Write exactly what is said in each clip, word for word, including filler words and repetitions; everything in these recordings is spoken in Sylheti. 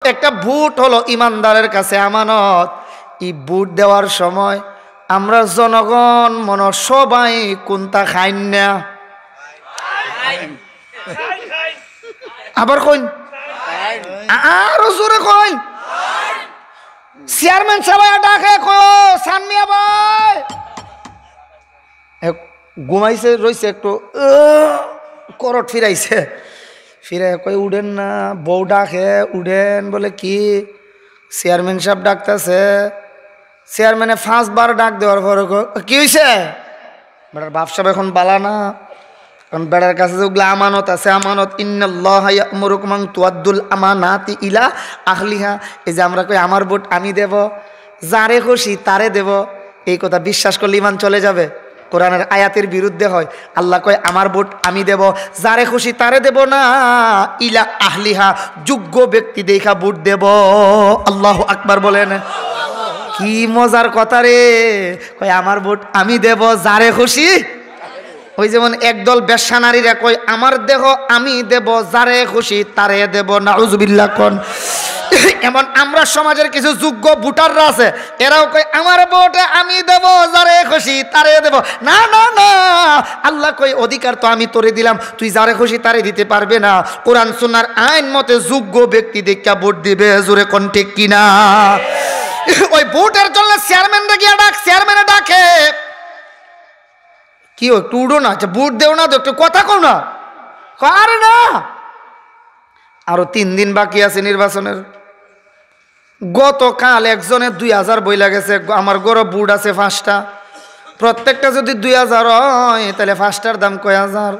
একটা ভোট হলো ইমানদারের কাছে আমানত। এই ভোট দেওয়ার সময় আমরা জনগণ মনে সবাই কোনটা খাইন না? আবার কইন, আ-, আরো জোরে কইন। চেয়ারম্যান সাহেব ডাকে, কো, "সানমিয়া ভাই।" এ, ঘুমাইছে, রইছে একটু, আহ, করট ফিরাইছে। ফিরে কই, "উঠেন না।" বউ ডাকে, "উঠেন।" বলে, "কি?" চেয়ারম্যান সাহেব ডাকতেছে। চেয়ারম্যানে পাঁচবার ডাক দেওয়ার পরে কয়, "কি হইছে?" বেটার বাপ সাহেব এখন বালা না, কারণ বেটার কাছে যেগুলো আমানত আছে, আমানত, "ইন্নাল্লাহা ইয়া'মুরুকুম আন তুআদ্দুল আমানাতি ইলা আহলিহা।" এই যে আমরা কই, "আমার ভোট আমি দেব, যারে খুশি তারে দেব", এই কথা বিশ্বাস করলে ইমান চলে যাবে। কোরআনের আয়াতের বিরুদ্ধে হয়। আল্লাহ কয়, "আমার ভোট আমি দেব, যারে খুশি তারে দেব না, ইলা আহলিহা, যোগ্য ব্যক্তি দেখা ভোট দেব।" আল্লাহু আকবার বলেন। কি মজার কথা রে! কয়, "আমার ভোট আমি দেব, যারে খুশি।" ওই যেমন একদল বেশ্যা নারীরা কয়, "আমার দেহ আমি দেব, যারে খুশি তারে দেব।" নাউজুবিল্লাহ কন। এমন আমরা সমাজের কিছু যোগ্য ভোটাররা আছে, এরাও কয়, "আমার ভোট আমি দেব, যারে খুশি তারে দেব।" না, না, না, আল্লাহ কয়, "অধিকার তো আমি তোরে দিলাম, তুই যারে খুশি তারে দিতে পারবে না। কোরআন সুন্নাহর আইন মতে যোগ্য ব্যক্তি দেখা ভোট দিবে।" জোরে কন ঠিক কিনা? ওই ভোটের জন্য চেয়ারম্যানরে গিয়া ডাক, চেয়ারম্যানে ডাকে, "কি ও, একটু উঠো না, আচ্ছা, ভোট দেও না তো, একটু কথা কও না।" কয়, "আরে না, আরো তিন দিন বাকি আছে নির্বাচনের। গতকাল একজনে দুই হাজার বইলা গেছে, আমার ঘরো ভোট আছে পাঁচটা, প্রত্যেকটা যদি দুই হাজার হয়, তাহলে পাঁচটার দাম কয় হাজার?"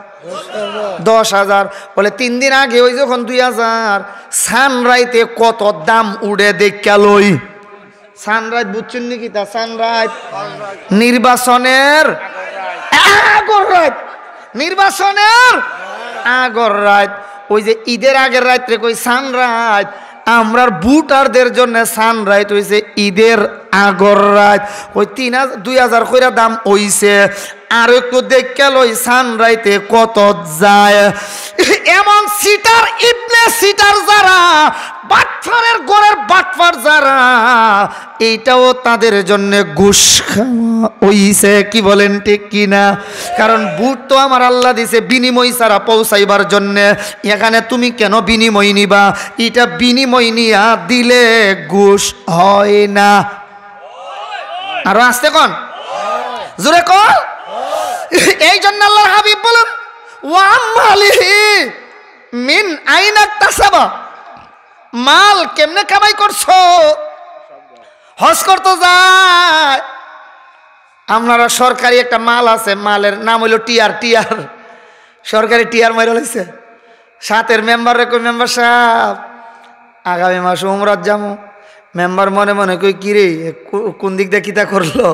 দশ হাজার। বলে, "তিন দিন আগে ওই যখন দুই হাজার, সানরাইতে কত দাম উঠে দেখিয়া লই।" সানরাইত বুঝছেন নি কিতা? সানরাইত নির্বাচনের আগর রাইত, নির্বাচনের আগর রাইত। ওই যে ঈদের আগের রাইতরে কই সানরাইত, আমরার ভোটারদের জন্য সানরাইত হইছে ঈদের আগর রাইত। ওই তিন হাজার, দুই হাজার কইরা দাম হইছে, আর একটু দেখিয়া লই সানরাইতে কত যায়। এমন সিটার, ইবনে সিটার যারা, বাটফারের ঘরের বাটফার যারা, এইটাও তাদের জন্য ঘুষ খাওয়া হইছে। কি বলেন, ঠিক কি না? কারণ ভোট তো আমার আল্লাহ দিছে, বিনিময় ছাড়া পৌঁছাইবার জন্য। এখানে তুমি কেন বিনিময় নিবা? এটা বিনিময় নিয়া দিলে ঘুষ হয় না। আরো আস্তে কন, জোরে কন। এই জন্য আল্লাহর হাবিব বলেন, "ওয়া আম্মালিহি মিন আইনা ইকতাসাবা।" মাল কেমনে কামাই করছো? হজ করতে যায়, আপনারা সরকারি একটা মাল আছে, মালের নাম হইল টিআর। টিআর, সরকারি টিআর মাইরা লাইছে। সাথের মেম্বাররে কই, "মেম্বার সাহেব, আগামী মাসে উমরাত যামু।" মেম্বার মনে মনে কই, "কি রে, কো-, কোন দিক দিয়ে কিতা করলো?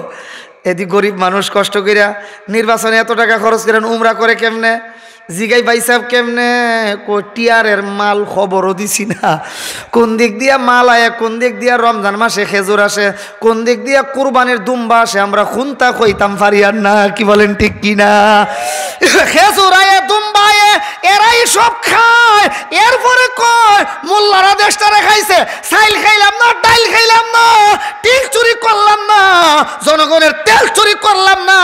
এদি গরিব মানুষ কষ্ট করিয়া নির্বাচনে এত টাকা খরচ করেন, উমরা করে কেমনে?" জিগাই, "ভাই সাহেব, কেমনে?" কো, "টিআরের মাল খবরও দিছি না, কোন দিক দিয়া মাল আয়, কোন দিক দিয়া রমজান মাসে খেজুর আসে, কোন দিক দিয়া কুরবানির দুম্বা আসে, আমরা কোনটা কইতাম পারি আর না।" কি বলেন, ঠিক কি না? খেজুর আয়ে, দুম্বা আয়ে, এরাই সব খায়। এরপরে কয়, "মোল্লারা দেশটারে খাইছে, চাইল খাইলাম না, ডাইল খাইলাম না, তিল চুরি করলাম না, জনগণের তেল চুরি করলাম না,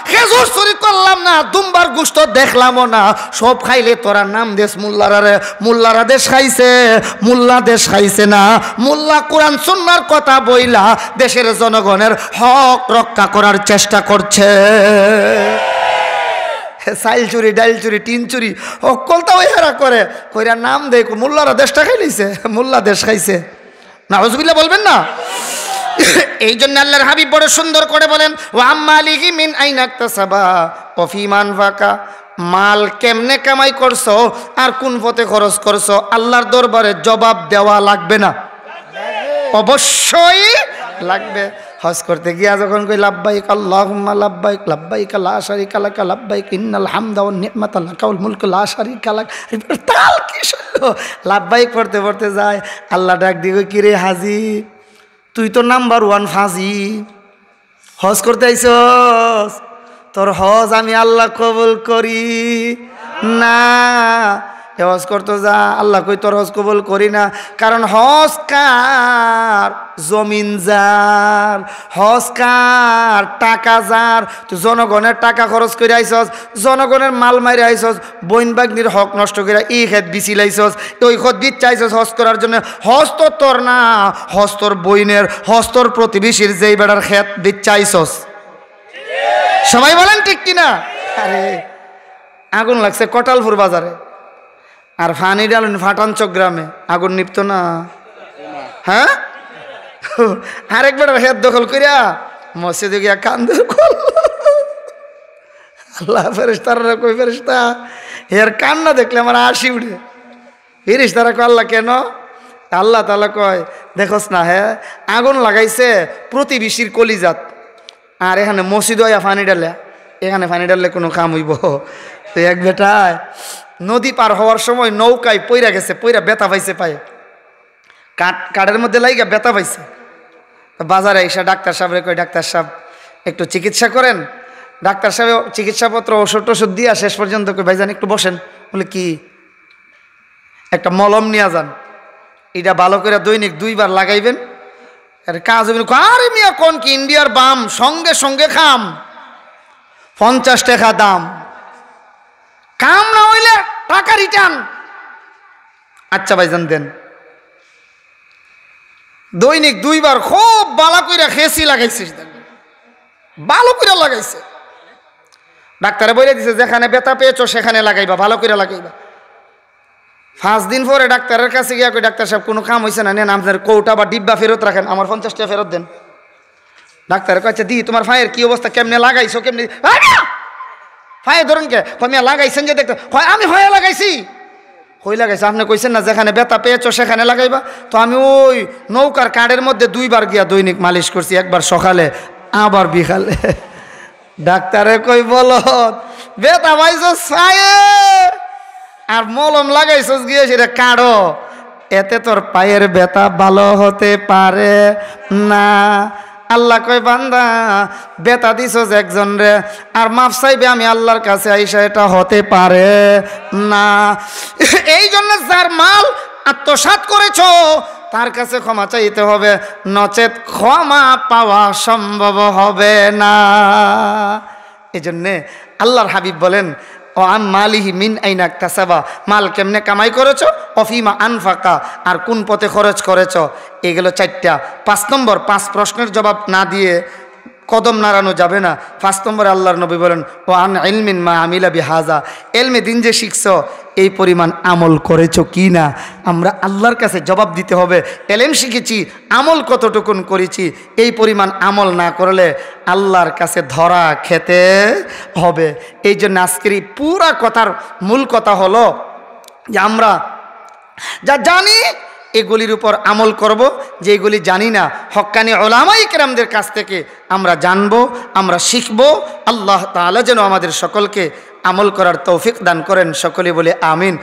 খেজুর চুরি করলাম না, দুম্বার গোস্ত দেখলামও না, সব খাইলে তোরা নাম দেস মোল্লারারে, মোল্লারা দেশ খাইছে, মোল্লা দেশ খাইছে না, মোল্লা কোরআন সুন্নার কথা বইলা দেশের জনগণের হক রক্ষা করার চেষ্টা করছে।" চাইল চুরি, ডাইল চুরি, টিন চুরি, হক্কলতা ওই হেরা করে, কইরা নাম দেয়, মোল্লারা দেশটা খাইলিছে, মোল্লা দেশ খাইছে। নাউজুবিল্লাহ বলবেন না? এই জন্য আল্লাহর হাবিব বড় সুন্দর করে বলেন, "ওয়া আম্মালিহি মিন আইনা ইকতাসাবা ওয়া ফিমা আনফাকা।" মাল কেমনে কামাই করছো আর কোন পথে খরচ করছো, আল্লাহর দরবারে জবাব দেওয়া লাগবে না? অবশ্যই লাগবে। হজ করতে গিয়া যখন কই, "লাব্বাইক আল্লাহুম্মা লাব্বাইক, লাব্বাইক লা শারিকা লাকা লাব্বাইক, ইন্নাল হামদা ওয়ান নি'মাতা লাকা ওয়াল মুলকু লা শারিকা লাক", তাল কি শুনলো? লাব্বাইক পড়তে পড়তে যায়, আল্লাহ ডাক দিয়ে কই, "কি রে হাজি, তুই তো নাম্বার ওয়ান ফাজি, হজ করতে আইছস, তোর হজ আমি আল্লাহ কবুল করি না।" এ হজ করতো যা, আল্লাহ কই তোর হজ কবুল করি না। কারণ হজ কার? জমিন যার। হজ কার? টাকা যার। তুই জনগণের টাকা খরচ করি আইছস, জনগণের মাল মারি আইছস, বইন বাগনির হক নষ্ট করি ই খেত বিচি লাইছস, ওই খেত বিচ্চা আইছস হজ করার জন্য। হজ তো তোর না, হজ তোর বইনের, হজ তোর প্রতিবেশীর, যেই বেটার খেত বিচ্চা আইছস। সবাই বলেন ঠিক কিনা? আরে, আগুন লাগছে কটালপুর বাজারে, আর ফানি ডালুন ফাটান চক গ্রামে, আগুন নিভতো না? হ্যাঁ, আরেক বেটার খেত দখল করিয়া মসজিদে গিয়া কান্দে। আল্লাহ, ফেরেশতারা কই, ফেরেশতা, এর কান্না দেখলে আমার হাসি উঠে। ফেরেশতারা কয়, আল্লাহ কেন? আল্লাহ তাআলা কয়, দেখোস না, হ্যাঁ, আগুন লাগাইছে প্রতিবেশীর কলিজাত, আর এখানে মসজিদ অইয়া ফানি ডালে, এখানে ফানি ডাললে কোনো কাম অইবো? তো এক বেটায় নদী পার হওয়ার সময় নৌকায় পইরা গেছে, পইরা ব্যথা পাইছে পায়ে, কাঠ, কাঠের মধ্যে লাইগা ব্যথা পাইছে। তো বাজারে আইসা ডাক্তার সাহেবরে কয়, "ডাক্তার সাহেব, একটু চিকিৎসা করেন।" ডাক্তার সাহেব চিকিৎসাপত্র, ওষুধ টষুধ দিয়া শেষ পর্যন্ত কয়, "ভাইজান, একটু বসেন।" বলে, "কি?" "একটা মলম নিয়া যান, এটা ভালো করে দৈনিক দুইবার লাগাইবেন।" আরে কাজ হইবে না। "আরে মিয়া, কোন কি ইন্ডিয়ার বাম, সঙ্গে সঙ্গে কাম, পঞ্চাশ টাকা দাম, কাম না হইলে টাকা রিটার্ন।" "আচ্ছা ভাইজান, দেন।" দৈনিক দুইবার খুব ভালো কইরা খেসি লাগাইছে, ভালো কইরা লাগাইছে। ডাক্তারে বলে দিছে, "যেখানে ব্যথা পেয়েছো সেখানে লাগাইবা, ভালো কইরা লাগাইবা।" পাঁচ দিন পরে ডাক্তারের কাছে গিয়া কই, "ডাক্তার সাহেব, কোনো কাম হইছে না, নেন আপনার কৌটা বা ডিব্বা ফেরত রাখেন, আমার পঞ্চাশ টাকা ফেরত দেন।" ডাক্তারে কয়, "আচ্ছা দি, তোমার পায়ের কি অবস্থা, কেমনে লাগাইছো, কেমনে?" "আরে! পায়ে ধরেন কে?" কয়, "মিয়া, লাগাইছেন যে দেখতে।" কয়, "আমি হয়ে লাগাইছি।" "কই লাগাইছো? আপনি কইছেন না যেখানে ব্যথা পেয়েছো সেখানে লাগাইবা?" "তো আমি ওই নৌকার কাঠের মধ্যে দুইবার গিয়া দৈনিক মালিশ করছি, একবার সকালে, আবার বিকালে।" ডাক্তারে কই, "বলো, ব্যথা পাইছস পায়ে, আর মলম লাগাইছস গিয়া সেটা কাঠো, এতে তোর পায়ের ব্যথা ভালো হতে পারে না।" আল্লাহ কয়, "বান্দা, ব্যথা দিছস একজনরে, আর মাফ চাইবে আমি আল্লাহর কাছে আইসা, এটা হতে পারে না।" এই জন্য যার মাল আত্মসাৎ করেছো, তার কাছে ক্ষমা চাইতে হবে, নচেত ক্ষমা পাওয়া সম্ভব হবে না। এই জন্যে আল্লাহর হাবিব বলেন, "ও আম মালিহি মিন আইনা ইকতাসাবা", মাল কেমনে কামাই করেছো, "ও ফিমা আনফাকা", আর কোন পথে খরচ করেছো। এই গেল চারটা। পাঁচ নম্বর, পাঁচ প্রশ্নের জবাব না দিয়ে কদম নাড়ানো যাবে না। পাঁচ নম্বরে আল্লাহর নবী বলেন, "ও আন ইলমিন মা আমিলা বিহাজা", এলমে দিন যে শিখছো, এই পরিমাণ আমল করেছো কি না? আমরা আল্লাহর কাছে জবাব দিতে হবে, এলেম শিখেছি, আমল কতটুকুন করেছি, এই পরিমাণ আমল না করলে আল্লাহর কাছে ধরা খেতে হবে। এই জন্য আজকের এই পুরা কথার মূল কথা হলো যে আমরা যা জানি এগুলির উপর আমল করব, যেগুলি জানি না হক্কানি ওলামায়ে কেরামদের কাছ থেকে আমরা জানবো, আমরা শিখবো। আল্লাহ তাআলা যেন আমাদের সকলকে আমল করার তৌফিক দান করেন। সকলে বলে আমিন।